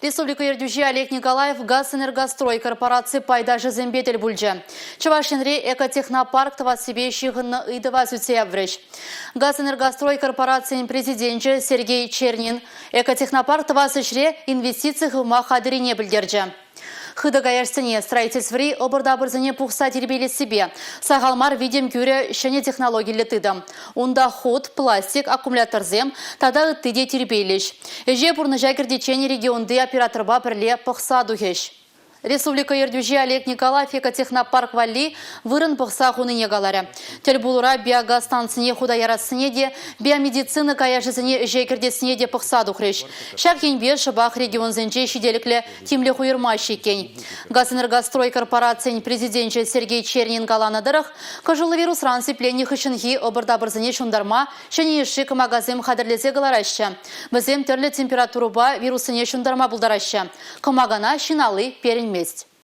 Республика ертӳҫи Олег Николаев Газэнергострой корпораци пайташӗсемпе тӗл пулчӗ. Чӑваш Енре экотехнопарк тӑвассипе ҫыхӑннӑ ыйтӑва сӳтсе яврӗҫ. Газэнергострой корпорацийӗн президенчӗ Сергей Чернин экотехнопарк тӑвас ӗҫре инвестици хывма хатӗррине пӗлтерчӗ. Хытӑ каяшсене строительствӑри ӑпӑр-тапӑрсене пухса тирпейлессипе сахал мар витӗм кӳрӗ ҫӗнӗ технологиллӗ тытӑм. Унта хут, пластик, аккумуляторсем тата ытти те тирпейлӗҫ. Ӗҫе пурнӑҫа кӗртиччен регионти операторпа пӗрле пӑхса тухӗҫ. Республика ертӳҫи Олег Николаев экотехнопарк валли вырӑн пӑхса хунине каларӗ. Тӗлпулура биогаз станцине хута ярассине те, биомедицина каяшӗсене ӗҫе кӗртессине те пӑхса тухрӗҫ. Ҫак енпе шӑпах регионсенче ҫителӗклӗ тимлӗх уйӑрмаҫҫӗ иккен. Газэнергострой корпорацийӗн президенчӗ Сергей Чернин каланӑ тӑрӑх, кӑшӑллӑ вирусран сипленнӗ хыҫҫӑнхи ӑпӑр-тапӑрсене ҫунтарма ҫӗнӗ йышши кӑмакасем хатӗрлесе кӑлараҫҫӗ. Вӗсем тӗрлӗ температурӑпа вируссене ҫунтарма пултараҫҫӗ. Кӑмакана ҫын алли перӗнмест.